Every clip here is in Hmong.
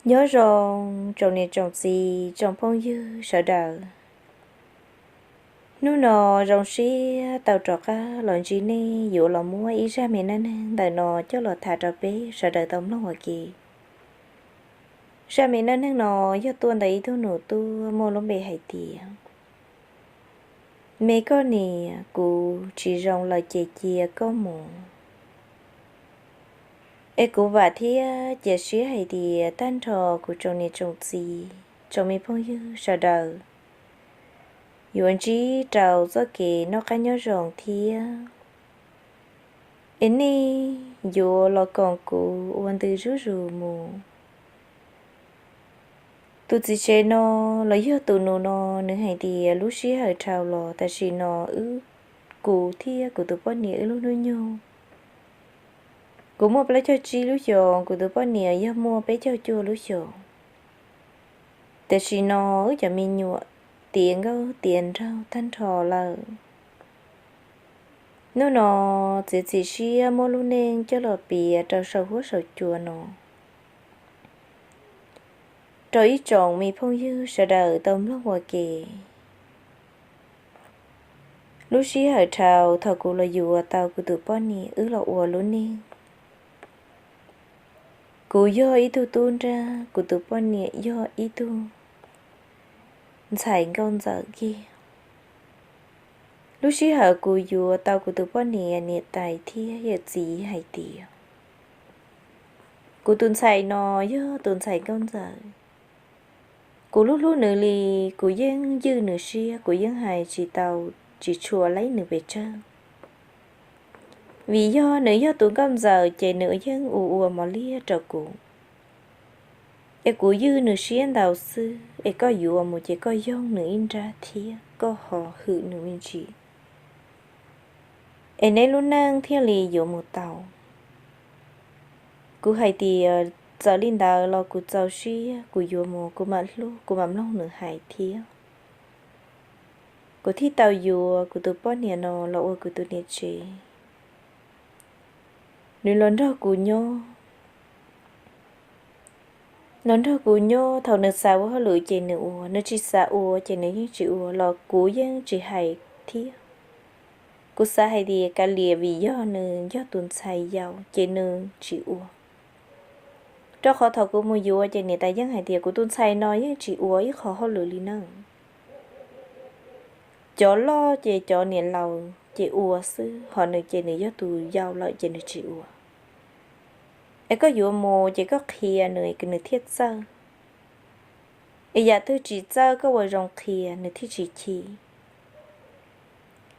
Nyob zoo tsoom niam tsoom txiv tsoom phooj ywg sawv daws. Hnub no zoo siab tau rov qab los ntsib nej yuav los muab ib zaj me neej neeg ntawm no coj los tham rau peb sawv daws tau mloog ua ke. Zaj me neej neeg no yog tuaj ntawm ib tug nus tuaj muaj lub npe hais tias, me koj niam, kuv tsis zoo lawm ces cia koj mus. Es kuv vam thiab cia siab hais tias tag nrho kuv tsoom niam tsoom txiv tsoom me phooj ywg sawv daws yuav ntsib rau txoj kev noj qab nyob zoo thiab, es nej yuav los koom kuv ua ntws zuj zus mus. Tus txiv tsev no los yog tus nus no, nws hais tias lub sij hawm dhau los tam sim no wb, kuv thiab kuv tus poj niam wb lub hnub nyoog, kuv muaj plaub caug tsib lub xyoos, kuv tus poj niam yog muaj peb caug cuaj lub xyoos. Tam sim no wb cov me nyuam tiav nkauj tiav nraug tag nrho lawm. Hnub no txiav txim siab muab lub neej coj los piav rau saum huab saum cua no rau ib tsoom me phooj ywg sawv daws tau mloog ua ke. Lub sij hawm dhau thaum kuv los yuav tau kuv tus poj niam wb los ua lub neej, kuv yog ib tug tub nrab, kuv tus poj niam yog ib tug ntxhais nkauj ntxawm kiag. Lub sij hawm kuv yuav tau kuv tus poj niam, niam tais thiab yawm txiv hais tias kuv tus ntxhais no yog tus ntxhais nkauj ntxawm. Kuv hlub hlub nws li, kuv yeej ywj nws siab, kuv yeej hais tsis tau, tsis tshua laib nws pes tsawg. Vim yog nws yog tus nkauj ntxawm ces nws yeej ua ua mos liab rau kuv. Es kuv ywj nws siab ntau xwb, es koj yuav mus ces koj yoog nws ib nrab thiab koj ho hwm nws me ntsis, es neb lub neej thiaj li yuav mus tau. Kuv hais tias txawm li ntawd los kuv txaus siab, kuv yuav mus, kuv mam hlub, kuv mam mloog nws hais thiab. Kuv thiaj tau yuav kuv tus poj niam no los ua kuv tus niam tsev. Nws los nrog kuv nyob, los nrog kuv nyob, thaum nws xav ua hauj lwm ces nws ua, nws tsis xav ua ces nws yeej tsis ua los kuv yeej tsis hais thiab. Kuv xav hais tias kav liam, vim yog nws yog tus ntxhais yau ces nws tsis ua. Rau qhov thaum kuv mus yuav ces niam tais yeej hais tias kuv tus ntxhais no yeej tsis ua ib qho hauj lwm li na. Cov loj ces cov niam laus ces ua xwb, ho nws ces nws yog tus yau lawm ces nws tsis ua. Es koj yuav mus ces koj qhia nws, nws thiaj txawj. Es yam twg tsis txawj koj ua zoo qhia nws thiaj tsis chim.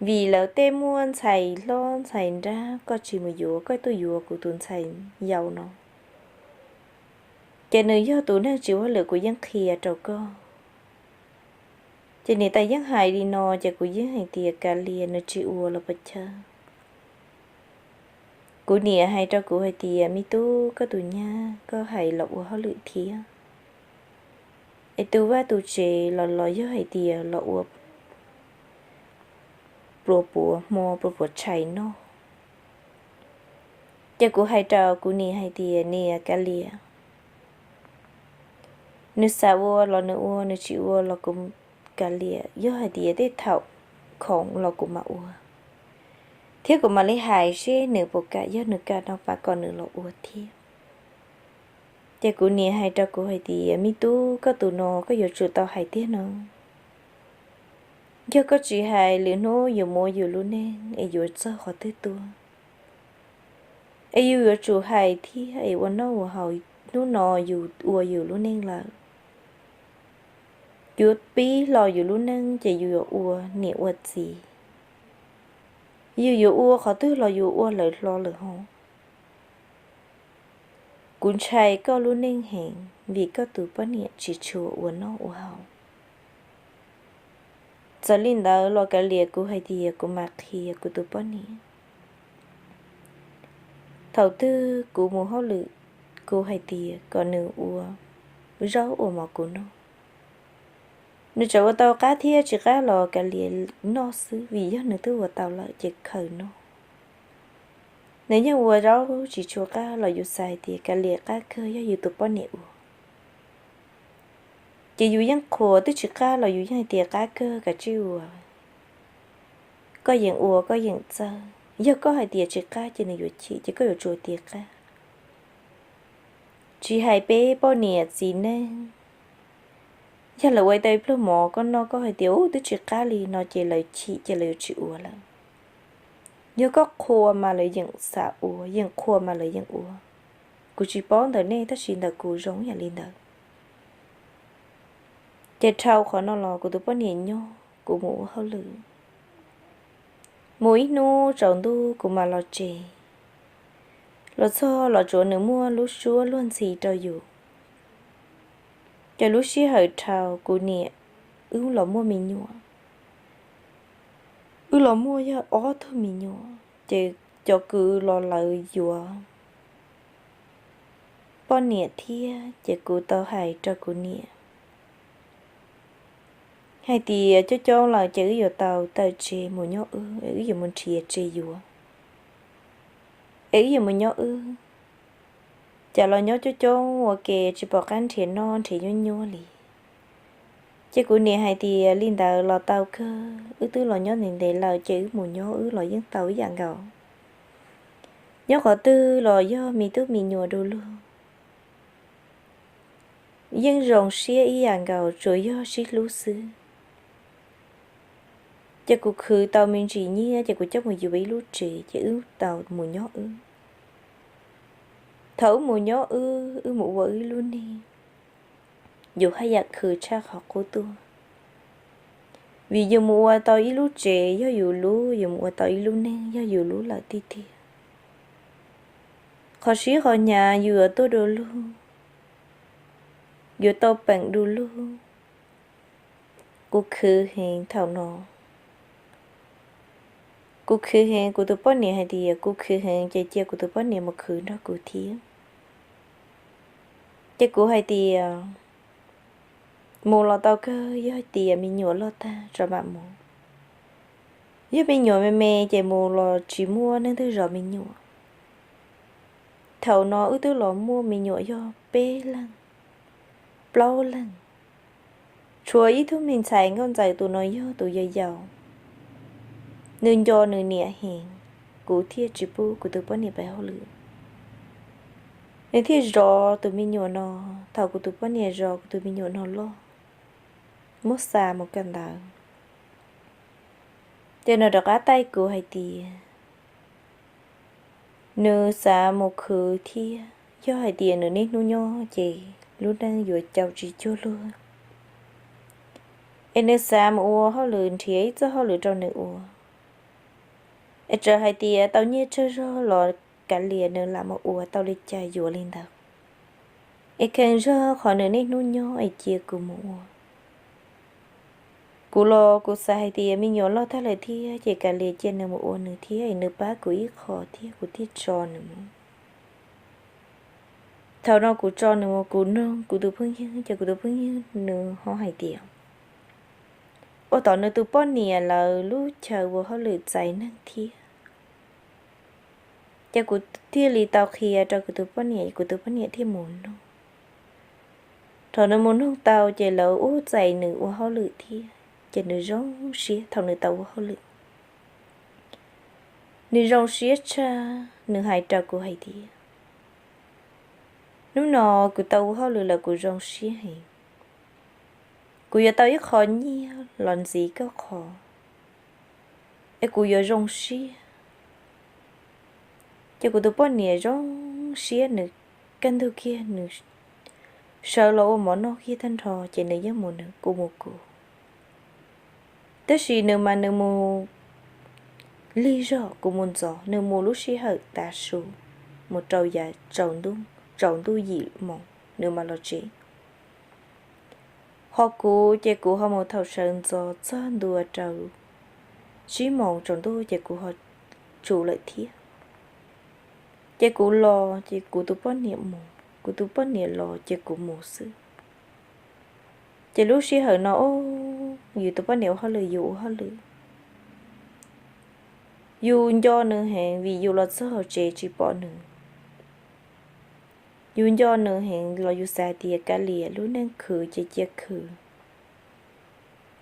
Vim lawv tej muaj ntxhais hlob ntxhais nrab, koj tsis mus yuav, koj tuaj yuav kuv tus ntxhais yau no, ces nws yog tus neeg tsis ua hauj lwm, kuv yeej qhia rau koj. Ces niam tais yeej hais li no ces kuv yeej hais tias kav liam, nws tsis ua los puas chawj. Kuv niam hais rau kuv hais tias me tub, koj tus nyab koj hais los ua hauj lwm thiab, es tu vaj tu tsev los los yog hais tias los ua pluas puav hmo pluas puav tshais noj. Ces kuv hais rau kuv niam hais tias niam, kav liam, nws xav ua los nws ua, nws tsis ua los kuv, kav liam, yog hais tias tej thaum khoom los kuv mam ua, thiab kuv mam li hais seb nws puas kam, yog nws kam no pab kom nws los ua thiab. Ces kuv niam hais rau kuv hais tias me tub, koj tus no koj yuav tsum tau hais tiag no. Yog koj tsis hais, lwm hnub yus mus ua yus lub neej es yuav txog qhov twg tuaj. Es yus yuav tsum hais thiab es ua noj ua haus, hnub no yus ua yus lub neej lawm, yuav pib hlo yus lub neej ces yus yuav ua niam ua txiv. Yus yuav ua qhov twg los yus ua lawm hlo lawm hos. Kuv ntshai koj lub neej heev vim koj tus poj niam tsis tshua ua noj ua haus. Txawm li ntawd los kav liam, kuv hais tias kuv mam qhia kuv tus poj niam. Thaum twg kuv mus hauj lwm, kuv hais tias kom nws ua zaub ua mov kuv noj. Nws tseem ua tau qab thiab tsis qab los kav liam noj xwb, vim yog nws twb ua tau lawm ces khaws noj. Nws yeej ua zaub tsis tshua qab los yus xav hais tias kav liam, qab kawg yog yus tus poj niam ua. Ces yus yeej qhuas twb tsis qab los yus yeej hais tias qab kawg, kav tsij ua, koj yeem ua koj yeem txawj. Yog koj hais tias tsis qab ces nws yuav chim, ces koj yuav tsum tias qab. Tsis hais peb poj niam txiv neej, yog lawv ua tau ib pluag mov koj noj koj hais tias ub twb tsis qab li no ces lawv chim ces lawv yuav tsis ua lawm. Yog koj qhuas mas lawv yeem xav ua, yeem qhuas mas lawv yeem ua. Kuv tsis paub ntawm nej tab sis ntawm kuv zoo yam li ntawd. Ces dhau qhov no los kuv tus poj niam nyob, kuv mus ua hauj lwm. Mus ib hnub tsaus ntuj kuv mam los tsev. Los txog los tsuav nws muaj lub suab luag ntxhi rau yus. Ces lub sij hawm dhau kuv niam wb los muaj me nyuam. Wb los muaj yog ob tug me nyuam ces cov kwv los lawv yuav poj niam thiab ces kuv tau hais rau kuv niam hais tias coob coob lawm ces wb yuav tau tawm tsev mus nyob wb, es wb yuav mus nrhiav tsev yuav, es wb yuav mus nyob wb. Cas los nyob coob coob ua ke tsis pom qab nrhiav noj nrhiav nyuaj nyuaj li. Ces kuv niam hais tias li ntawd los tau kawg, wb twb los nyob ntev ntev lawm ces wb mus nyob wb los yeej tau ib yam nkaus. Nyob qhov twg los yog me tub me nyuam du lug, yeej zoo siab ib yam nkaus, tsuas yog sib hlub xwb. Ces kuv khwv tau me ntsis nyiaj ces kuv coj mus yuav ib lub tsev ces wb tau mus nyob wb. Thaum wb mus nyob wb, wb mus ua wb lub neej, yus haj yam khwv tshaj qhov qub tuaj. Vim yus mus ua tau ib lub tsev yog yus lub, yus mus ua tau ib lub neej yog yus lub lawm tiag tiag. Qhov sib qhov hnyav yus yuav tuaj du lug, yuav tau peem du lug. Kuv khwv heev thaum no. Kuv khwv heev, kuv tus poj niam hais tias kuv khwv heev ces cia kuv tus poj niam mus khwv nrog kuv thiab. Ces kuv hais tias mus los tau kawg, yog hais tias me nyuam loj tag tso mam mus. Yog me nyuam me me ces mus los tsis muaj neeg twg zov me nyuam. Thaum no wb twb los muaj me nyuam yog peb leeg, plaub leeg, tshuav ib tug me ntxhais nkauj ntxawm, tus no yog tus yau yau. Nws nco nws niam heev, kuv thiaj tsis pub kuv tus poj niam pab hauj lwm. Nws thiaj zov tus me nyuam no. Thaum kuv tus poj niam zov kuv tus me nyuam no loj, muab xa mus kawm ntawv, ces nws rov qab taij kuv hais tias nws xav mus khwv thiab, yog hais tias nws niaj hnub nyob ces lub neej yuav caum tsis cuag luag. Es nws xav mus ua hauj lwm, nrhiav ib txoj hauj lwm rau nws ua. Es txawm hais tias tau nyiaj tsawg zog los kav liam nws lam mus ua, tau li cas yuav li ntawd. Es kheev zog qhov nws niaj hnub nyob es cia kuv mus ua. Kuv los kuv xav hais tias me nyuam loj tag lawm thiab ces kav liam cia nws mus ua nws thiab, es nws pab kuv ib qho thiab kuv thiaj tso nws mus. Thaum no kuv tso nws mus, kuv nug kuv tus phooj ywg ces kuv tus phooj ywg nws ho hais tias ua tom nws tus poj niam lawv lub chaw ua hauj lwm txais neeg thiab. Ces kuv thiaj li tau qhia rau kuv tus poj niam, kuv tus poj niam thiaj mus nug. Thaum nws mus nug tau ces lawv ua txais nws ua hauj lwm thiab, ces nws zoo siab thaum nws tau ua hauj lwm. Nws zoo siab tshaj, nws hais rau kuv hais tias hnub no kuv tau ua hauj lwm lawm kuv zoo siab heev. Kuv yuav tau ib qho nyiaj los ntxiv koj qhov, es kuv yuav zoo siab. Ces kuv tus poj niam zoo siab, nws kaj ntug kiag nws sawv los ua mov noj kiag tag nrho ces nws yeej mus nws, kuv mus kuv. Tab sis nws mas nws mus lig zog, kuv mus ntxov, nws mus lub sij hawm tav su mus rau yav tsaus ntuj yim moos nws mam los tsev. Ho kuv ces kuv ho mus thaum sawv ntxov txog ntua rau tsib moos tsaus ntuj ces kuv ho tsum lawm thiab. Ces kuv los ces kuv tus poj niam mus, kuv tus poj niam los ces kuv mus xwb. Ces lub sij hawm no yus tus poj niam ua hauj lwm, yus ua hauj lwm. Yus nco nws heev vim yus los txog hauv tsev tsis pom nws. yus nco nws heev los yus xav hais tias kav liam, lub neej khwv ces cia khwv.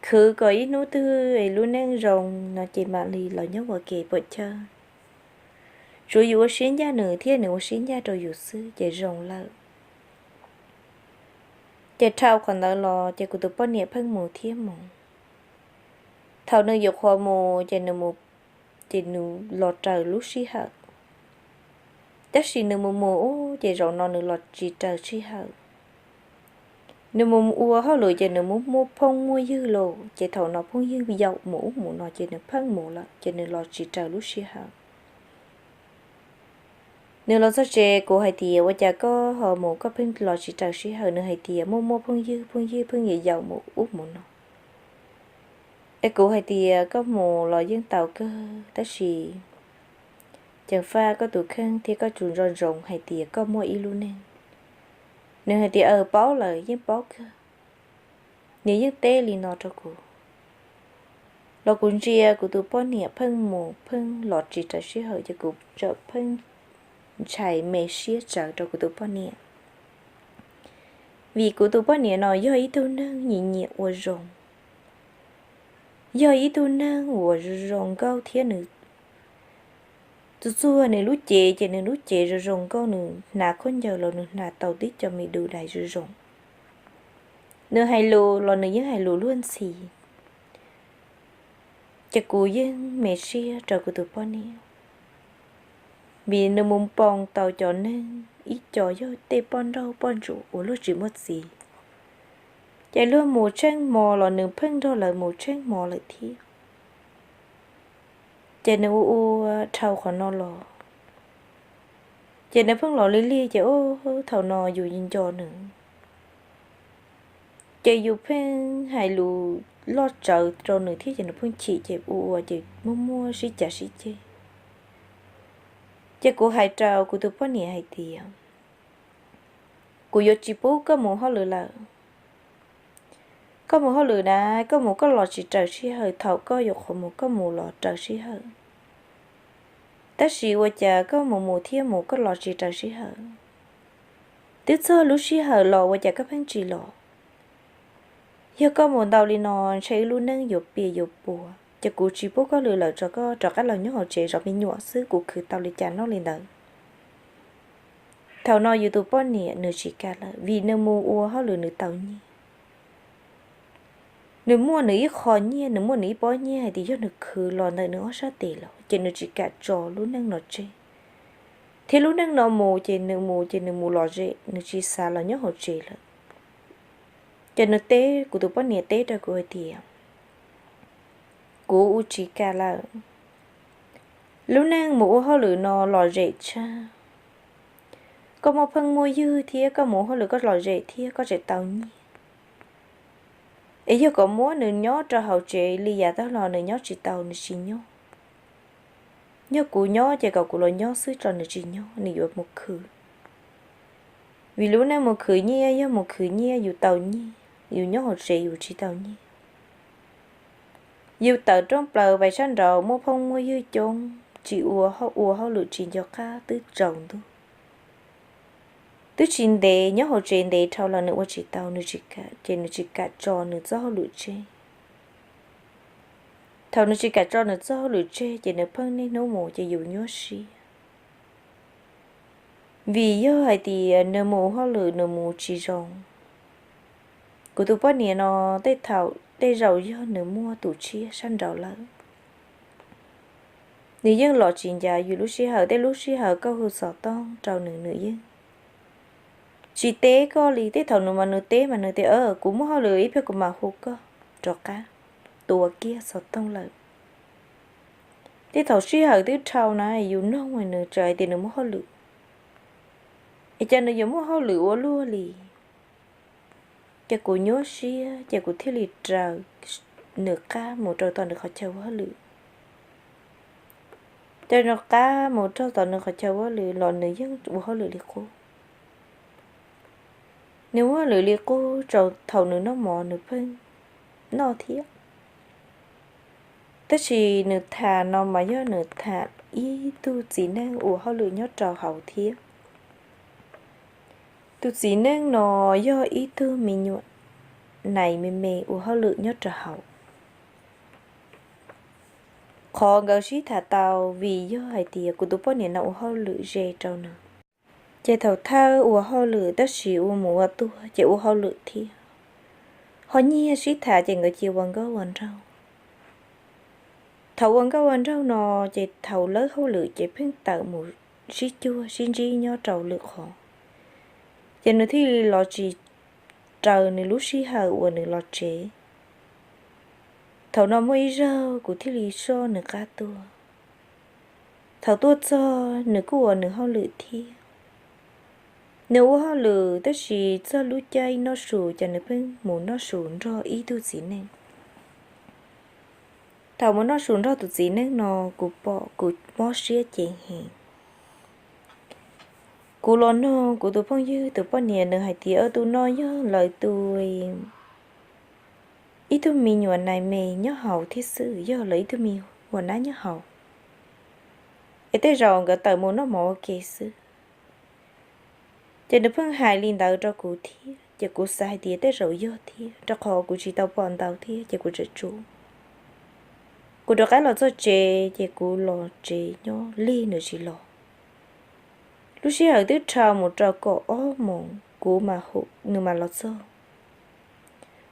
Khwv kom ib hnub twg lub neej zoo no ces mam li los nyob ua ke puam chawj. Tsuav yus ua siab ncaj nws thiab nws ua siab ncaj rau yus xwb ces zoo lawm. Ces dhau qhov ntawd los ces kuv tus poj niam pheej mus thiab mus. Thaum nws yuav qhuav mus ces nws mus, ces nws los raws lub sij hawm. Tab sis nws mus mus ub ces zaum no nws los tsis raws sij hawm. Nws mus ua hauj lwm ces nws muaj muaj phooj muaj ywg lawm ces thaum no phooj ywg yaum mus ub mus no ces nws pheej mus lawm ces nws los tsis raws lub sij hawm. Nws los txog tsev kuv hais tias ua cas koj ho mus koj pheej los tsis raws sij hawm? Nws hais tias muaj muaj phooj ywg, phooj ywg pheej yaum mus ub mus no. Es kuv hais tias koj mus los yeej tau kawg tab sis ceev faj koj tus kheej thiab koj tsum nco ntsoov hais tias koj muaj ib lub neej. Nws hais tias aws paub lawm, yeej paub kawg. Nws yeej teb li no rau kuv los kuv ntsia kuv tus poj niam pheej mus pheej los tsis raws sij hawm ces kuv txawm pheej ntshai me siab tsawv rau kuv tus poj niam. Vim kuv tus poj niam no yog ib tug neeg nyiam nyiam ua zoo, yog ib tug neeg uas zoo zoo nkauj thiab nws txuag txuag nws lub cev ces nws lub cev zoo zoo nkauj, nws hnav khaub ncaws los nws hnav tau tib co me du dais zoo zoo. Nws hais lus los nws yeej hais lus luag ntxhi. Ces kuv yeej me siab rau kuv tus poj niam, vim nws mus poo tau cov neeg ib co yog tej poj nrauj poj ntsuam uas luag tsis muaj txiv. Ces luag mus tsheej hmo los nws pheej nrog lawv mus tsheej hmo lawm thiab. Ces nws ua ua dhau qhov no los, ces nws pheej los li li ces ub thaum no yus nco nws, ces yus pheej hais lus loj tsawv rau nws thiab ces nws pheej chim ces ua ua ces muaj muaj sib cav sib ceg. Ces kuv hais rau kuv tus poj niam hais tias kuv yuav tsis pub koj mus hauj lwm lawm. Koj mus hauj lwm na, koj mus koj los tsis raws sij hawm, thaum koj yuav qhuav mus koj mus los raws sij hawm. Tab sis ua cas koj mus mus thiab mus koj los tsis raws sij hawm? Twb txog lub sij hawm los ua cas koj pheej tsis los? Yog koj mus ntau li no ntshe wb lub neej yuav piam yuav puas, ces kuv tsis pub koj hauj lwm lawm, tso koj rov qab los nyob hauv tsev zov me nyuam xwb, kuv khwv tau li cas noj li ntawd. Thaum no yus tus poj niam nws tsis kam lawm vim nws mus ua hauj lwm nws tau nyiaj. Nws muaj nws ib qho nyiaj, nws muaj nws ib pob nyiaj hais tias yog nws khwv los ntawm nws ob sab tes los ces nws tsis kam tso lub neej no tseg. Thiab lub neej no mus ces nws mus ces nws mus lom zem, nws tsis xav los nyob hauv tsev lawm. Ces nws teb, kuv tus poj niam teb rau kuv hais tias kuv ua tsis kam lawm. Lub neej mus ua hauj lwm no lom zem tshaj. Koj muaj phooj muaj ywg thiab koj mus ua hauj lwm koj lom zem thiab koj tseem tau nyiaj. Es yog kom muab nws nyob rau hauv tsev li yav tag los nws nyob tsis tau nws tsis nyob. Yog kuv nyob ces kom kuv los nyob xwb tso nws tsis nyob nws yuav mus khwv. Vim lub neej mus khwv nyiaj, yog mus khwv nyiaj yus tau nyiaj, yus nyob hauv tsev yus tsis tau nyiaj. Yus tawm rooj plaws pais sab nraud muaj phooj muaj ywg coob, tsis ua, ua hauj lwm tsis nco qab twb tsaus ntuj. Twb tsis ntev, nyob hauv tsev ntev dhau los nws ua tsis tau, nws tsis kam, ces nws tsis kam tso nws txoj hauj lwm tseg. Thaum nws tsis kam tso nws txoj hauj lwm tseg ces nws pheej niaj hnub mus ces yus nyuaj siab. Vim yog hais tias nws mus hauj lwm nws mus tsis zoo. Kuv tus poj niam no tej thaum tej zaum yog nws muaj tus tshiab sab nraud lawm, nws yeej los tsis ncav yus lub sij hawm, tej lub sij hawm koj hu xov tooj rau nws nws yeej tsis teb koj li. Tej thaum nws mas nws teb mas nws tias kuv muaj hauj lwm ib pliag kuv mam hu koj rov qab, tua kiag xov tooj lawm. Tej thaum sij hawm twb dhau na yus noog nws txawm hais tias nws muaj hauj lwm, es cas nws yuav muaj hauj lwm ua luaj li. Ces kuv nyuaj siab ces kuv thiaj li raws nws qab mus rau tom nws qhov chaw ua hauj lwm. Raws nws qab mus rau tom nws qhov chaw ua hauj lwm los nws yeej ua hauj lwm li qub. Nws ua hauj lwm li qub, thaum nws noj mov nws pheej noj thiab. Tab sis nws tham no mas yog nws tham ib tug txiv neej ua hauj lwm nyob rau hauv thiab. Tus txiv neej no yog ib tug me nyuam nais me me ua hauj lwm nyob rau hauv. Qhov nkawd sib tham tau vim yog hais tias kuv tus poj niam no ua hauj lwm ze rau nws. Ces thaum thawj ua hauj lwm tab sis ua mus ua tuaj ces ua hauj lwm thiab, ho nyiag sib tham ces nkawd cia ua nkauj ua nraug. Thaum ua nkauj ua nraug no ces thaum lawb hauj lwm ces pheej tawm mus sib cuag sib ntsib nyob rau lwm qhov. Ces nws thiaj li los tsis raws nws lub sij hawm uas nws los tsev. Thaum no muaj ib zaug kuv thiaj li soj nws qab tuaj. Thaum tuaj txog nws kuj ua nws hauj lwm thiab. Nws ua hauj lwm tab sis txog lub caij noj su ces nws pheej mus noj su nrog ib tug txiv neej. Thaum mus noj su nrog tus txiv neej no, kuv pom kuv mob siab ceev heev. Kuv los nug kuv tus phooj ywg tus poj niam, nws hais tias tus no yog lawv tus ib tug me nyuam nais me nyob hauv thiab xwb, yog lawv ib tug me hua nab nyob hauv, es tej zaum nkawd tawm mus noj mov ua ke xwb. Ces nws pheej hais li ntawd rau kuv thiab, ces kuv xav hais tias tej zaum yog thiab, rau qhov kuv tsis tau pom ntau thiab ces kuv tseem tsum. Kuv rov qab los txog tsev ces kuv los tsev nyob lig nws tsis los. Lub sij hawm twb dhau mus rau kaum ob moos kuv mam hu nws mam los txog.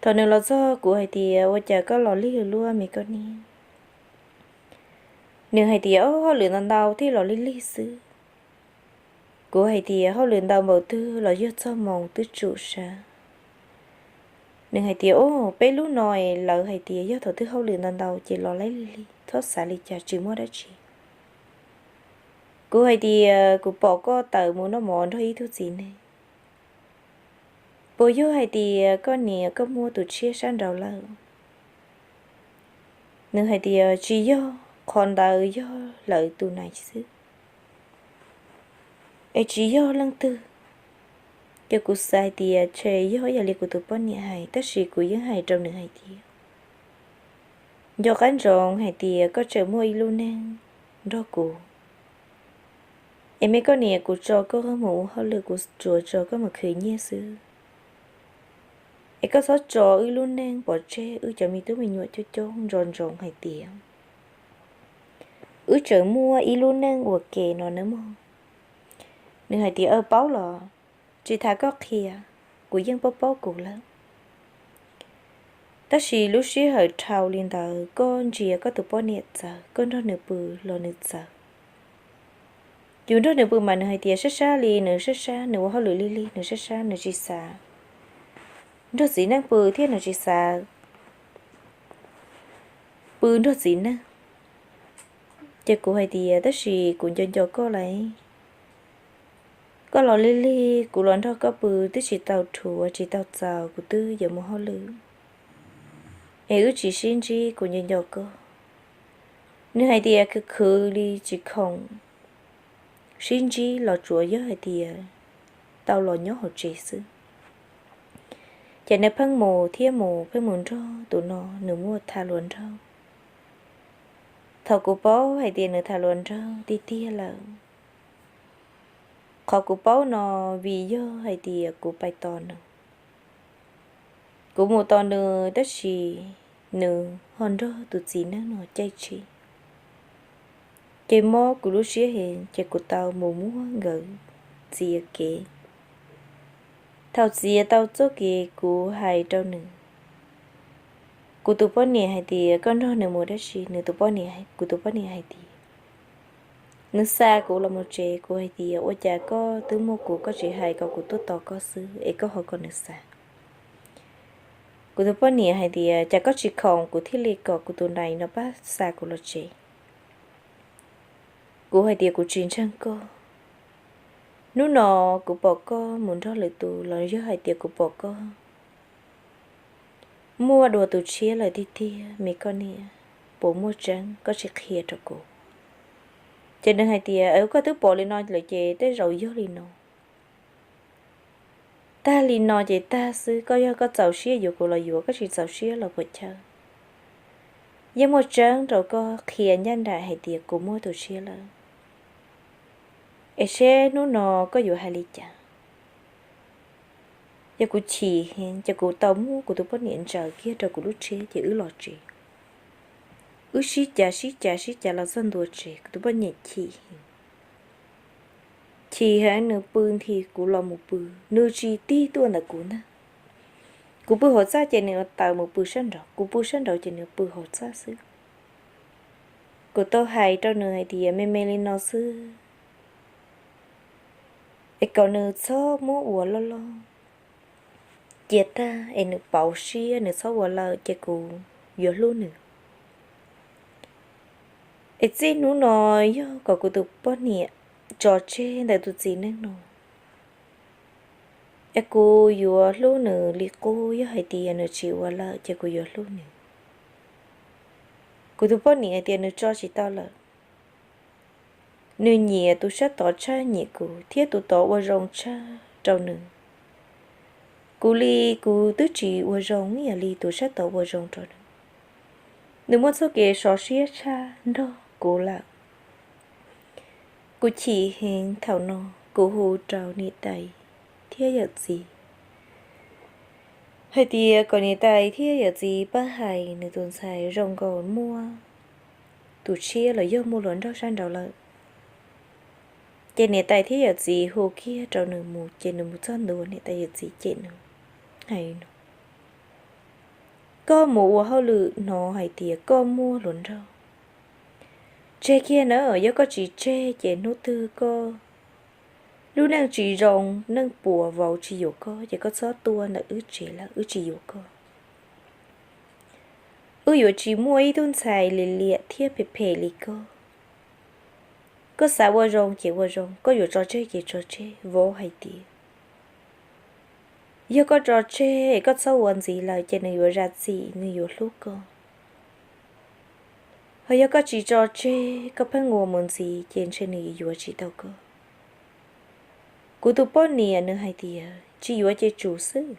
Thaum nws los txog kuv hais tias ua cas koj los lig luaj me koj niam? Nws hais tias hauj lwm ntau ntau thiaj los lig lig xwb. Kuv hais tias hauj lwm ntau npaum twg los yog txog moos twb tsum sab. Nws hais tias o, peb lub no es lawv hais tias yog thaum twg hauj lwm ntau ntau ces los lig lig, txhob xav li cas, tsis muaj dab tsi. Kuv hais tias kuv pom koj tawm mus noj mov nrog ib tug txiv neej, puas yog hais tias koj niam koj muaj tus tshiab sab nraud lawm? Nws hais tias tsis yog, qhov ntawd yog lawv tus nais xwb, es tsis yog leej twg. Ces kuv xav hais tias tshe yog ib yam li kuv tus poj niam hais, tab sis kuv yeej hais rau nws hais tias nco qab ntsoov hais tias koj tseem muaj ib lub neej nrog kuv. Es me koj niam, kuv tso koj mus ua hauj lwm, kuv tsuas tso koj mus khwv nyiaj xwb. Es koj txhob tso wb lub neej pov tseg, wb cov me tub me nyuam coob coob, nco ntsoov hais tias wb tseem muaj ib lub neej ua ke no nawb mog. Nws hais tias aw, paub los, tsis tas koj qhia, kuv yeej paub paub kuv lawm. Tab sis lub sij hawm dhau li ntawd koj ntsia koj tus poj niam txawv, koj nrog nws pw los nws txawv. Yus nrog nws pw mas nws hais tias sab sab li, nws sab sab, nws ua hauj lwm lig lig, nws sab sab, nws tsis xav nrog txiv neej pw thiab nws tsis xav pw nrog txiv neej. Ces kuv hais tias tab sis kuv nco nco koj lawm. Koj los lig lig, kuv los nrog koj pw twb tsis tau dhuav tsis tau txaus, kuv twb yuav mus hauj lwm, es wb tsis sib ntsib, kuv nco nco koj. Nws hais tias khwv khwv li tsis khoom sib ntsib los tsuas yog hais tias tau los nyob hauv tsev xwb. Ces nws pheej mus thiab mus, pheej mus nrog tus no, nws muaj tham hluas nraug. Thaum kuv paub hais tias nws tham hluas nraug tiag tiag lawm, qhov kuv paub no vim yog hais tias kuv pais tos nws. Kuv mus tos nws tab sis nws ho nrog tus txiv neej no caij tshis. Ces mob kuv lub siab heev ces kuv tau mus muab nkawd txiav kev. Thaum txiav tau txoj kev kuv hais rau nws, kuv tus poj niam hais tias koj nrog nws mus dab tsi? Nws tus poj niam, kuv tus poj niam hais tias nws xa kuv los mus tsev. Kuv hais tias ua cas koj twb muaj kuv, koj tsis hais kom kuv tuaj tos koj xwb es koj ho kom nws xa? Kuv tus poj niam hais tias cas koj tsis khoom kuv thiaj li kom kuv tus nais no pab xa kuv los tsev. Kuv hais tias kuv tsis ntseeg koj. Hnub no kuv pom koj mus nrog lwm tus los yog hais tias kuv pom koj muaj dua tus tshiab lawm tiag tiag, me koj niam, puas muaj tseeb, koj sim qhia rau kuv. Ces nws hais tias koj twb pom li no lawm ces tej zaum yog li no. Tag li no ces tag xwb, koj yog koj txaus siab yuav kuv los yuav, koj tsis txaus siab los puas chawj. Yeej muaj tseeb rau koj qhia ncaj nraim hais tias kuv muaj tus tshiab lawm. Es seb hnub no koj yuav hais li cas? Yog kuv chim heev ces kuv tau muab kuv tus poj niam ntsaws kiag rau kuv lub tsheb ces wb los tsev. Wb sib cav sib cav sib cav los txog ntua tsev, kuv tus poj niam chim heev. Chim heev nws pw nthi kuv los mus pw, nws tsis tig tuaj ntawm kuv ntag. Kuv pw hauv txaj ces nws tawm mus pw sab nraud, kuv pw sab nraud ces nws pw hauv txaj xwb. Kuv tau hais rau nws hais tias me me li no xwb, es kom nws txhob muab ua loj loj, cia tag es nws pauv siab nws txhob ua lawm ces kuv yuav hlub nws. Es txij hnub no yog kom kuv tus poj niam tso tseg ntawm tus txiv neej no, es kuv yuav hlub nws li qub, yog hais tias nws tsis ua lawm ces kuv yuav hlub nws. Kuv tus poj niam hais tias nws tso tsis tau lawm. Nws nyiam tus sab tod tshaj nyiam kuv thiab tus tod ua zoo tshaj rau nws. Kuv li kuv twb tsis ua zoo ib yam li tus sab tod ua zoo rau nws. Nws muaj txoj kev sov siab tshaj nrog kuv lawm. Kuv chim heev thaum no, kuv hu rau niam tais thiab yawm txiv hais tias kom niam tais thiab yawm txiv pab hais nws tus ntxhais zoo nkaus muaj tus tshiab los yog muaj hluas nraug sab nraud lawm. Ces niam tais thiab yawm txiv hu kiag rau nws mus ces nws mus txog ntua niam tais yawm txiv cem nws hais no, koj mus ua hauj lwm hnov hais tias koj muaj hluas nraug, tseg kiag na, yog koj tsis tseg ces hnub twg koj lub neej tsis zoo, neej puas vauv tsis yuav koj ces koj txhob tuaj ntawm wb tsev lawm, wb tsis yuav koj. Wb yuav tsis muaj ib tug ntxhais liam liam thiab phem phem li koj. Koj xav ua zoo ces ua zoo, koj yuav tso tseg ces tso tseg, vauv hais tias yog koj tso tseg es koj txhob ua ntxiv lawm ces nws yuav zam txim, nws yuav hlub koj. Ho yog koj tsis tso tseg, koj pheej ua mus ntxiv ces ntshe nws yuav tsis tau koj. Kuv tus poj niam nws hais tias tsis yuav ces tsum xwb.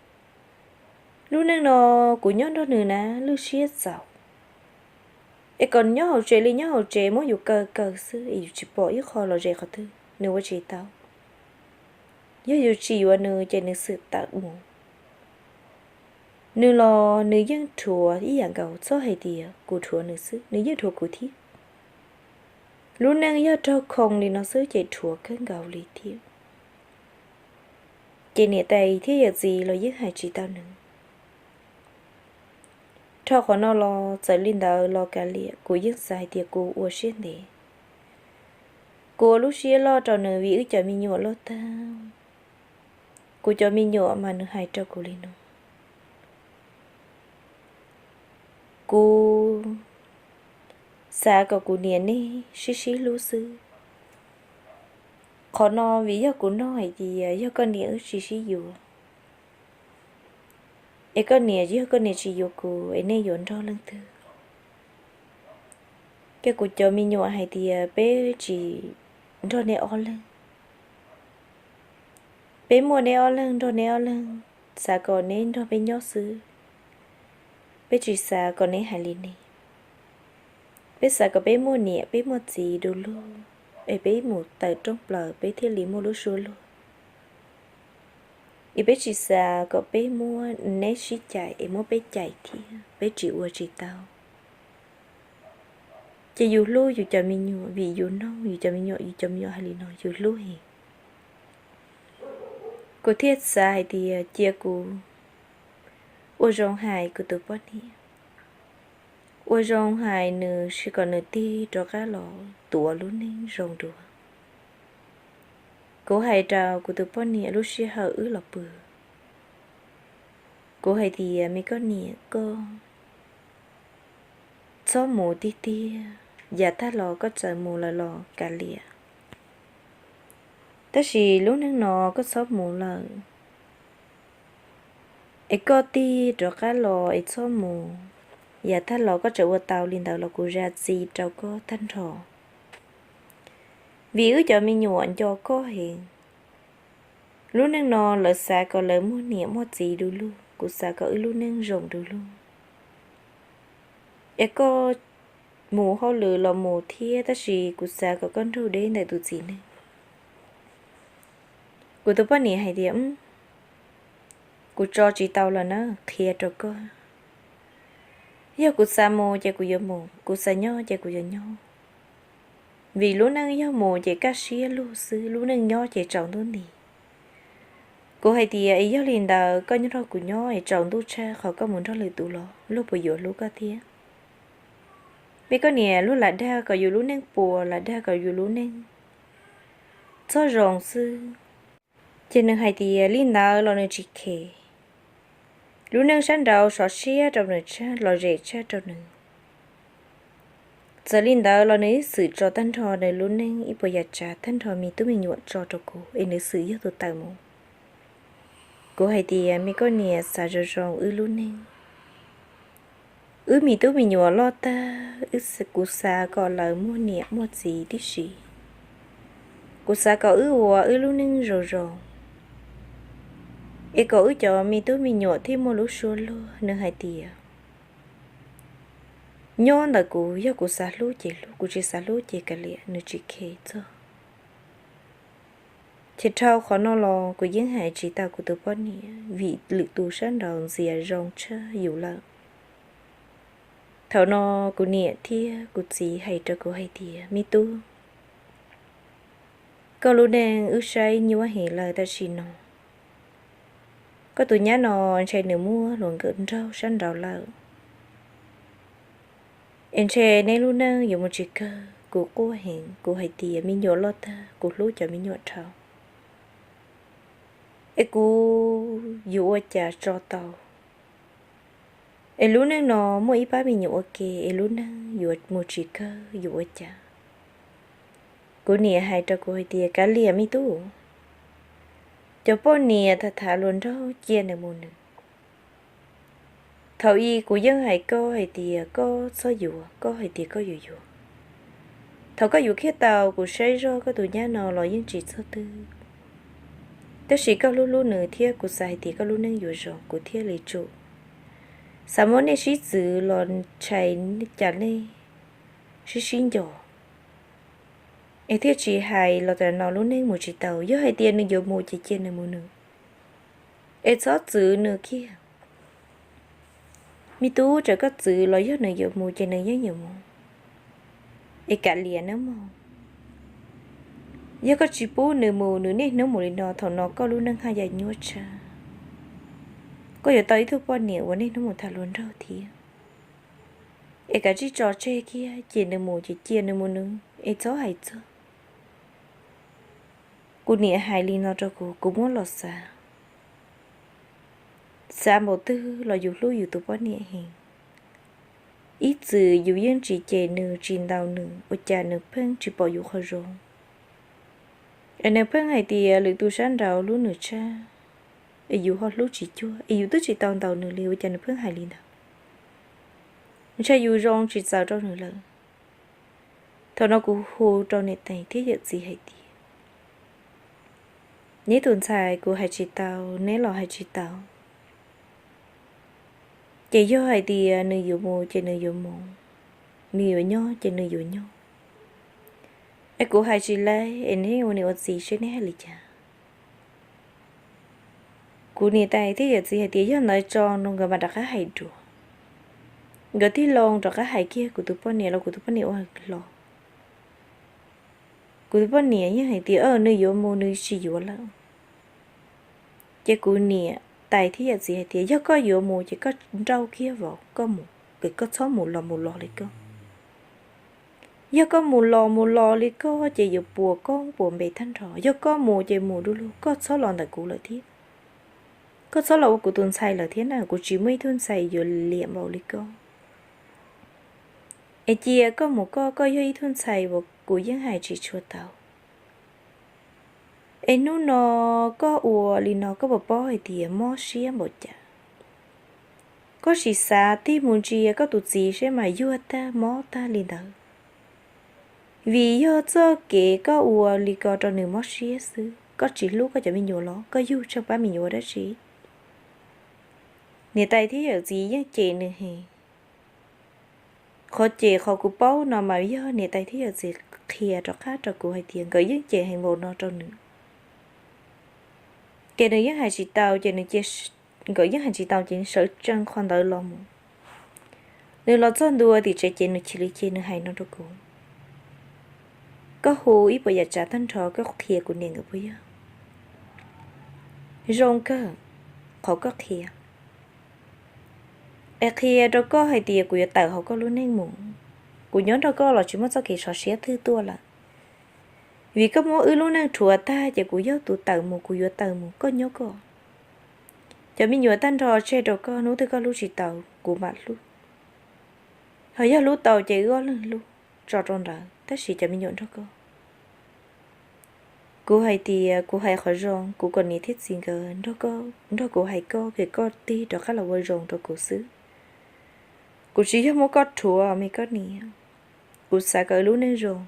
Lub neej no kuv nyob nrog nws na lwj siab txaus. Es kom nyob hauv tsev li nyob hauv tsev, muab yus kaw kaw xwb es yus tsis pom ib qho los ze qhov twg, nws ua tsis tau. Yog yus tsis yuav nws ces nws xwm tawm mus. Nws los nws yeej dhuav ib yam nkaus, txhob hais tias kuv dhuav nws xwb, nws yeej dhuav kuv thiab. Lub neej yog raug khoo li no xwb ces dhuav kawg nkaus li thiab. Ces niam tais thiab yawm txiv los yeej hais tsis tau nws. Dhau qhov no los txawm li ntawd los kav liam, kuv yeej xav hais tias kuv ua siab ntev, kuv ua lub siab loj rau nws vim wb cov me nyuam loj tag. Kuv cov me nyuam mas nws hais rau kuv li no, kuv xav kom kuv niam nej sib sib hlub xwb. Qhov no vim yog kuv nug hais tias yog koj niam wb tsis sib yuav, es koj niam, yog koj niam tsis yuav kuv es nej yuav nrog leej twg? Ces kuv cov me nyuam hais tias peb tsis nrog nej ob leeg. Peb muaj neb ob leeg nrog neb ob leeg, xav kom neb nrog peb nyob xwb. Peb tsis xav kom neb hais li ne. Peb xav kom peb muaj niam peb muaj txiv du lug, es peb mus tawm rooj plaws peb thiaj li muaj lub suab luag. Es peb tsis xav kom peb muab neb sib cais es muab peb cais thiab, peb tsis ua tsis tau. Ces yus hlub yus cov me nyuam vim yus noog yus cov me nyuam, yus cov me nyuam hais li no yus hlub heev. Kuv thiaj xav hais tias cia kuv ua zoo hais kuv tus poj niam, ua zoo hais nws kom nws tig rov qab los tuav lub neej zoo dua. Kuv hais rau kuv tus poj niam lub sij hawm wb los pw, kuv hais tias me koj niam, koj txhob mus tiag tiag, yav tag los koj txawm mus lawm los kav liam, tab sis lub neej no koj txhob mus lawm. Es koj tig rov qab los es txhob mus, yav tag los koj tseem ua tau li ntawd los kuv zam txim rau koj tag nrho. Vim wb cov me nyuam nco koj heev. Lub neej no lawv xav kom lawv muaj niam muaj txiv du lug, kuv xav kom wb lub neej zoo du lug. Es koj mus hauj lwm los mus thiab, tab sis kuv xav kom koj nrug deb ntawm tus txiv neej. Kuv tus poj niam hais tias, Kuv tso tsis tau lawm na, qhia rau koj. Yog kuv xav mus ces kuv yuav mus, kuv xav nyob ces kuv yuav nyob. Vim lub neej yog mus ces kaj siab lug xwb, lub neej nyob ces tsaus ntuj nti. Kuv hais tias, es yog li ntawd koj nyob nrog kuv nyob es tsaus ntuj tshaj qhov koj mus nrog lwm tus los luag puas yuav hlub koj thiab? Me koj niam, luag lam dag kom yus lub neej puas, lam dag kom yus lub neej txhob zoo xwb. Ces nws hais tias li ntawd los nws tsis khes. Lub neej sab nraud sov siab rau nws tshaj, lom zem tshaj rau nws. Txawm li ntawd los nws ib txwm tso tag nrho nws lub neej ib puas yam tsav tag nrho, me tub me nyuam tso rau kuv es nws xwm yog tus tawm mus. Kuv hais tias, me koj niam, xav zoo zoo wb lub neej. Wb me tub me nyuam loj tag, wb, kuv xav kom lawv muaj niam muaj txiv tib si. Kuv xav kom wb ua wb lub neej zoo zoo, es kom wb cov me tub me nyuam thiaj muaj lub suab luag. Nws hais tias, nyob ntawm kuv, yog kuv xav hlub ces hlub, kuv tsis xav hlub ces kav liam, nws tsis khes txog. Ces dhau qhov no los kuv yeej hais tsis tau kuv tus poj niam, vim lwm tus sab nraud ntxias zoo tshaj yus lawm. Thaum no kuv niam thiab kuv txiv hais rau kuv hais tias, me tub, koj lub neej wb saib nyuaj heev lawm tam sim no. Koj tus nyab no ntshe nws muaj hluas nkauj nraug sab nraud lawm, es ntshe neb lub neej yuav mus tsis kawg. Kuv quaj heev, kuv hais tias, me nyuam loj tag, kuv hlub cov me nyuam dhau, es kuv yuav ua cas tso tau? Es lub neej no muaj ib pab me nyuam ua ke, es lub neej yuav mus tsis kawg, yuav ua cas? Kuv niam hais rau kuv hais tias, kav liam me tub, cov poj niam tham tham hluas nraug cia nws mus nws. Thaum ub kuv yeej hais koj hais tias koj txhob yuav, koj hais tias koj yuav yuav. Thaum koj yuav kiag tau, kuv saib zog koj tus nyab no los yeej tsis txog twg, tab sis koj hlub hlub nws thiab kuv xav hais tias koj lub neej yuav zoo, kuv thiaj li tsum. Xav muab nej sib txwv los ntshai cas nej sib sib nco, es thiaj tsis hais los tam no lub neej mus tsis tau. Yog hais tias nws yuav mus ces cia nws mus nws, es txhob txwv nws kiag. Me tub, txawm koj txwv los yog nws yuav mus ces nws yeej yuav mus, es kav liam nawb mog. Yog koj tsis pub nws mus, nws niaj hnub mus li no, thaum no koj lub neej haj yam nyuaj tshaj. Koj yuav tau ib tug poj niam uas niaj hnub mus tham hluas nraug thiab. Es kav tsij tso tseg kiag, ces nws mus ces cia nws mus nws, es txhob hais txog. Kuv niam hais li no rau kuv, kuv muab los xav, xav npaum twg los yus hlub yus tus poj niam heev. Ib txwm yus yeej tsis cem nws, tsis ntaus nws, ua cas nws pheej tsis pom yus qhov zoo. Es nws pheej hais tias lwm tus sab nraud hlub nws tshaj, es yus ho hlub tsis cuag, es yus twb tsis tau ntaus nws li, ua cas nws pheej hais li ntawd? Ntshai yus zoo tsis txaus rau nws lawm. Thaum no kuv hu rau niam tais thiab yawm txiv hais tias, neb tus ntxhais kuv hais tsis tau, neb los hais tsis tau. Ces yog hais tias nws yuav mus ces nws yuav mus, nws yuav nyob ces nws yuav nyob. Es kuv hais tsis laib, es neb ua niam ua txiv seb neb hais li cas. Kuv niam tais thiab yawm txiv hais tias yog ntawd tso no nkawd mam rov qab hais dua. Nkawd tig loo rov qab hais kiag kuv tus poj niam los kuv tus poj niam ua hlo. Kuv tus poj niam yeej hais tias, nws yuav mus, nws tsis yuav lawm. Ces kuv niam tais thiab yawm txiv hais tias yog koj yuav mus ces koj nrauj kiag vauv koj mus, koj txhob mus los mus los li koj. Yog koj mus los mus los li koj ces yuav puas koob puas npe tag nrho. Yog koj mus ces mus du lug, koj txhob los ntawm kuv lawm thiab. Koj txhob los ua kuv tus ntxhais lawm thiab na, kuv tsis muaj ib tug ntxhais yuav liam npaum li koj. Es cia koj mus koj, koj yog ib tug ntxhais uas kuv yeej hais tsis tshua tau. Es hnub no koj ua li no koj puas paub hais tias mob siab npaum cas? Koj sim xav tig mus ntsia koj tus txiv seb mas yuag tag mob tag li ntawd. Vim yog txoj kev koj ua li ko rau nws mob siab xwb, koj tsis hlub koj cov me nyuam los koj yug tsheej pab me nyuam ua dab tsi? Niam tais thiab yawm txiv yeej cem nws heev. Qhov cem qhov kuv paub no mas yog niam tais thiab yawm txiv qhia rov qab rau kuv hais tias nkawd yeej cem heev npaum no rau nws. Ces nws yeej hais tsis tau, ces nws cia nkawd yeej hais tsis tau ces sawv tsees qhov ntawd los mus. Nws los txog ntua tim tsev ces nws chim li ces nws hais no rau kuv, koj hu ib puas yam tsav tag nrho koj qhia kuv niam nkawd puas yog? Zoo kawg qhov koj qhia. Es qhia rau koj hais tias kuv yuav tawm hauv koj lub neej mus. Kuv nyob nrog koj los tsis muaj txoj kev sov siab twg tuaj lawm. Vim koj muab wb lub neej rhuav tag ces kuv yog tus tawm mus, kuv yuav tawm mus, koj nyob koj. Cov me nyuam tag nrho tseg rau koj, hnub twg koj hlub tsis tau kuv mam hlub. Ho yog hlub tau ces wb ob leeg hlub tso rau ntawd, tab sis cov me nyuam nrog koj. Kuv hais tias kuv hais qhov zoo, kuv kom niam thiab txiv nkawd nrog kuv hais koj, kom koj tig rov qab los ua zoo rau kuv xwb. Kuv tsis yog muab koj rhuav me koj niam, kuv xav kom wb lub neej zoo.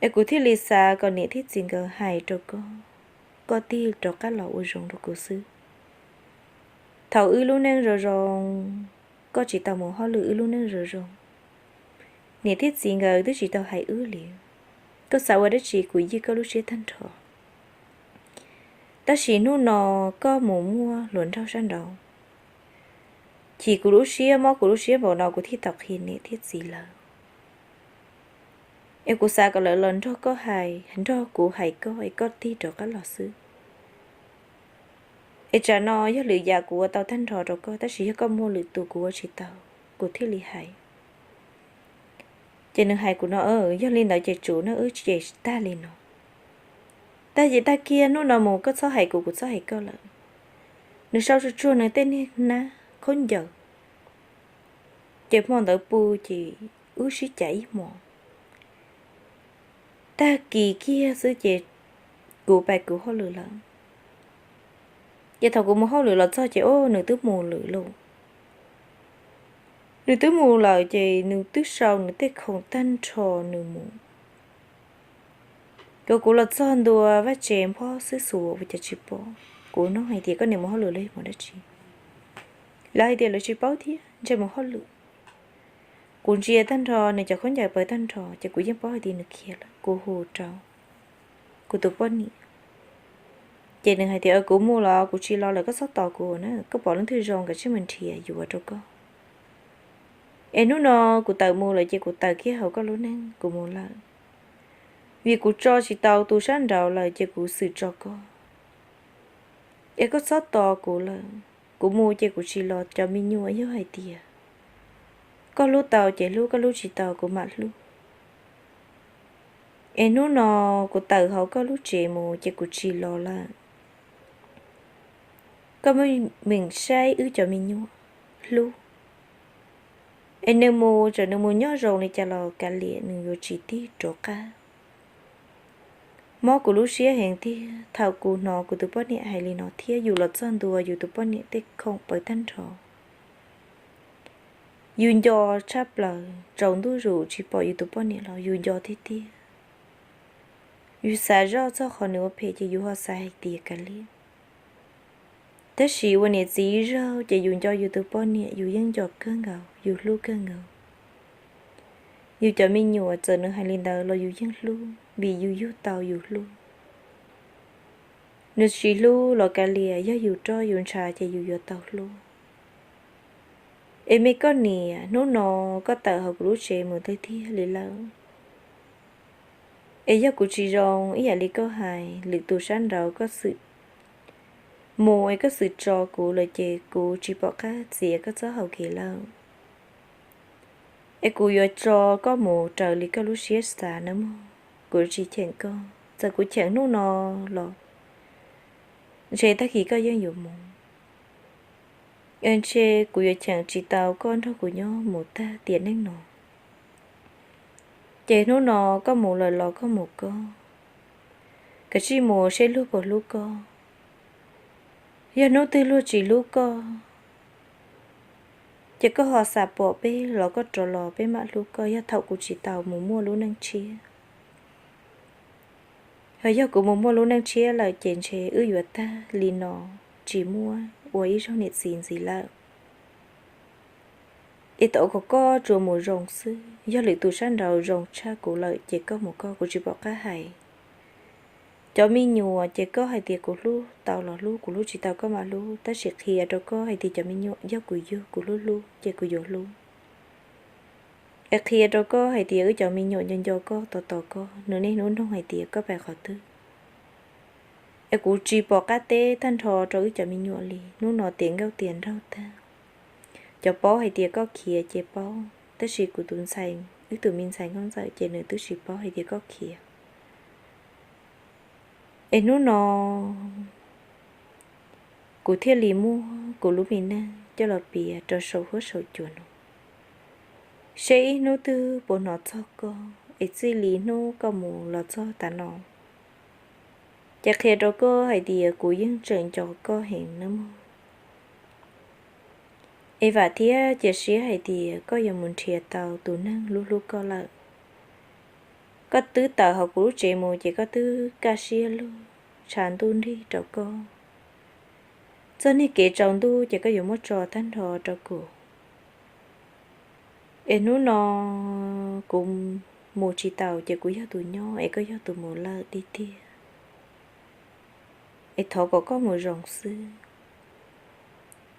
Es kuv thiaj li xav kom niam thiab txiv nkawd hais rau koj, koj tig rov qab los ua zoo rau kuv xwb. Thaum wb lub neej zoo zoo, koj tsis tau mus hauj lwm, wb lub neej zoo zoo, niam thiab txiv nkawd twb tsis tau hais wb li. Koj xav ua dab tsi kuv ywj koj lub siab tag nrho. Tab sis hnub no koj mus muaj hluas nraug sab nraud, chim kuv lub siab, mob kuv lub siab npaum no kuv thiaj tau qhia niam thiab txiv lawv. Es kuv xav kom lawv los nrog koj hais, nrog kuv hais koj es koj tig rov qab los xwb. Es tsam no yog lwm yam kuv ua tau tag nrho rau koj, tab sis yog koj muaj lwm tus kuv ua tsis tau, kuv thiaj li hais. Ces nws hais kuv no, yog li ntawd ces tsum no wb ces tag li no. Tag ces tag kiag, hnub no mus koj txhob hais kuv, kuv txhob hais koj lawm. Nws sau tsuag tsuag nws tej niag hnab khaub ncaws, ces hmo ntawd pw ces wb sib cav ib hmos. Tag kis kiag xwb ces kuv pais kuv hauj lwm lawm. Ces thaum kuv mus hauj lwm los txog ces o, nws twb mus lawm lauj. Nws twb mus lawm ces nws twb sau nws tej khoom tag nrho nws mus. Kom kuv los txog ntua vaj tse nphob xwb xus ua cas tsis pom. Kuv nug hais tias koj niam mus hauj lwm los yog mus dab tsi? Lawv hais tias lawv tsis paub thiab, ntshe mus hauj lwm. Kuv ntsia tag nrho nws cov khaub ncaws pawv tag nrho ces kuv yeej paub hais tias nws khiav lawm. Kuv hu rau kuv tus poj niam, ces nws hais tias kuv mus los kuv tsis los lawm, koj txhob tos kuv na, koj pom leej twg zoo kav tsij mus nrhiav yuav rau koj. Es hnub no kuv tawm mus lawm ces kuv tawm kiag hauv koj lub neej kuv mus lawm, vim kuv tso tsis tau tus sab nraud lawm ces kuv xwm tso koj. Es koj txhob tos kuv lawm, kuv mus ces kuv tsis los, cov me nyuam yog hais tias koj hlub tau ces hlub, koj hlub tsis tau kuv mam hlub. Es hnub no kuv tawm hauv koj lub tsev mus ces kuv tsis los lawm. Koj meem saib wb cov me nyuam, hlub. Es nws mus, txawm nws mus nyob zoo li cas los kav liam, nws yuav tsis tig rov qab. Mob kuv lub siab heev tiag thaum kuv hnov kuv tus poj niam hais li no thiab yus los txog ntua yus tus poj niam tej khoom pawv tag nrho. Yus nco tshaj plaws, tsaus ntuj zus tsis pom yus tus poj niam los yus nco tiag tiag. Yus xav zoj txog qhov nws ua phem ces yus ho xav hais tias kav liam. Tab sis ua niam txiv zaug ces yus nco yus tus poj niam yus yeej nco kawg nkaus, yus hlub kawg nkaus. Yus cov me nyuam txawm nws hais li ntawd los yus yeej hlub vim yus yug tau yus hlub. Nws tsis hlub los kav liam, yog yus roj yus ntshav ces yus yuav tau hlub. Es me koj niam, hnub no koj tawm hauv kuv lub tsev mus tiag tiag li lawm. Es yog kuv tsis zoo ib yam li koj hais, lwm tus sab nraud koj xwm mus es koj xwm tso kuv lawm ces kuv tsis pom qab txiav koj txoj hau kev lawm. Es kuv yuav tso koj mus raws li koj lub siab xav nawb mog, kuv tsis cheem koj. Txawm kuv cheem hnub no los ntshe tag kis koj yeej yuav mus. Es ntshe kuv yuav cheem tsis tau koj nrog kuv nyob mus tag tiam neej no. Ces hnub no koj mus lawm los koj mus koj, kav tsij mus seb luag puas hlub koj. Yog hnub twg luag tsis hlub koj, ces koj ho xav pom peb los koj rov los peb mam hlub koj, yog thaum kuv tsis tau mus muaj lub neej tshiab. Ho yog kuv mus muaj lub neej tshiab lawm ces ntshe wb yuav tag li no, tsis muaj ua ib zaug niam txiv ntxiv lawm. Es tau kom koj tsuas mus zoo xwb, yog lwm tus sab nraud zoo tshaj kuv lawm ces koj mus koj, kuv tsis pom qab hais. Cov me nyuam ces koj hais tias kuv hlub tau los hlub, kuv hlub tsis tau koj mam hlub, tab sis qhia rau koj hais tias cov me nyuam yog kuv yug, kuv hlub hlub ces kuv yuav hlub. Es qhia rau koj hais tias wb cov me nyuam nco nco koj, tos tos koj, nws niaj hnub nug hais tias koj pais qhov twg. Es kuv tsis pom qab teb tag nrho rau wb cov me nyuam li, hnub no tiav nkauj tiav nraug tag. Cov paub hais tias koj khiav ces paub, tab sis kuv tus ntxhais, wb tus me ntxhais nkauj ntxawm ces nws twb tsis paub hais tias koj khiav. Es hnub no kuv thiaj li muab kuv lub me neej coj los piav rau saum huab saum cua no, seb ib hnub twg puas hnov txog koj, es txij li hnub koj mus los txog tav no, ces qhia rau koj hais tias kuv yeej tseem nco koj heev nawb mog. Es vam thiab cia siab hais tias koj yuav mus nrhiav tau tus neeg hlub hlub koj lawm. Koj twb tawm hauv kuv lub tsev mus ces koj twb kaj siab lug, tshav ntuj nrig rau koj. Txoj niag kev tsaus ntuj ces koj yuav muab tso tag nrho rau kuv. Es hnub no kuv mus tsis taus ces kuv yog tus nyob es koj yog tus mus lawm tiag tiag. Es thov kom koj mus zoo xwb.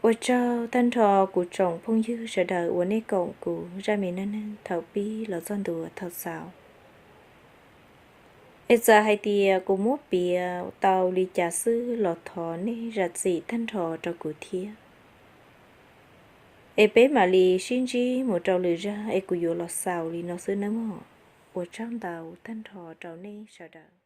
Ua tsaug tag nrho kuv tsoom phooj ywg sawv daws uas nej koom kuv zaj me neej neeg thaum pib los txog ntua thaum xaus. Es txawm hais tias kuv muab piav tau li cas xwb los thov nej zam txim tag nrho rau kuv thiab. Es peb mam li sib ntsib mus rau lwm zaj es kuv yuav los xaus li no xwb nawb mog. Ua tsaug ntau tag nrho rau nej sawv daws.